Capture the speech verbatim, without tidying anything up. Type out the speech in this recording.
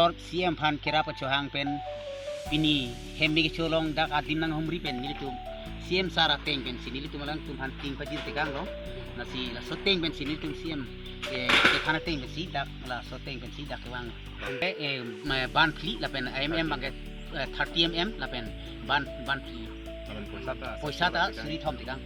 Or C M aphan kerap achohang pen pini hem me kecho along dak adim nanghumri pen nelitum C M sir ateng pensi nelitum alangtum aphan ting pajir tekang lo. Lasi laso ateng pensi nelitum C M, eh, kethan ateng pensi dak laso ateng pensi dak kevang. Eh, eh, ma- ban phli lapen M M abang ke, eh, thirty M M lapen ban, ban phli. Lapen poisa ta poisa ta suri thom tekang.